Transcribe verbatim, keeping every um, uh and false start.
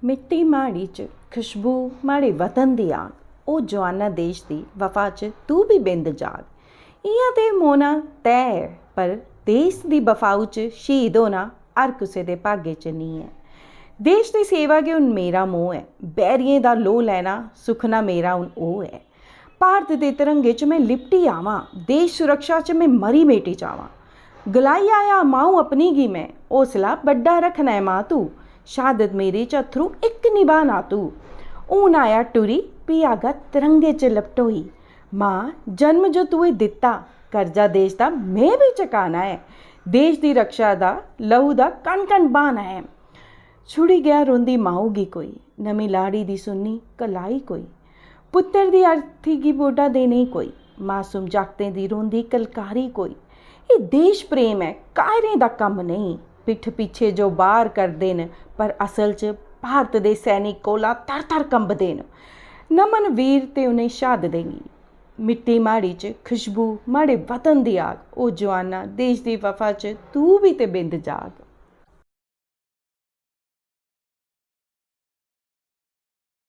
मिट्टी माड़ी च खुशबू माड़े वतन दी आग, ओ जुआना देश दी वफा च तू बी बिंद जाग। इ'यां ते मौना तय ऐ, पर देश दी बफाऊ च शहीद होना हर कुसै दे भाग्य च नेईं ऐ। देश दी सेवा गै हून मेरा मोह् ऐ, बैरियें दा लोह् लैना सुखना मेरा हून ओह् ऐ। भारत दे तिरंगे च में लिपटी आवां, देश सुरक्षा च में मरी मेटी जावां। गलाई आया माऊ अपनी गी में, हौसला बड्डा रखना ऐ मां तू। शहादत मेरी च अत्थरू इक निभाना तू। हून आया टुरी, भी आगा तिरंगे च लपटोई। मां, जन्म जो तू दित्ता, कर्जा देश दा में बी चकाना ऐ। देश दी रक्षा दा लहू दा कण कण बहाना ऐ। छुड़ी गेआ रोंदी माऊ गी कोई, नमीं लाड़ी दी सुन्नी कलाई कोई। पुत्तर दी अर्थी गी बोडा देने कोई, मासूम जागतें दी रोंदी कलकारी कोई। एह् देश प्रेम ऐ, कायरें दा कम्म नेईं। पिट्ठ पिच्छे जो बार करदे न, पर असल च भारत दे सैनिक कोला थर थर कंबदे न। नमन वीर ते उ'नें शहादतें गी। मिट्टी माड़ी च खुशबू माड़े वतन दी आग, ओ जुआना देश दी वफा च तू बी ते बिंद जाग।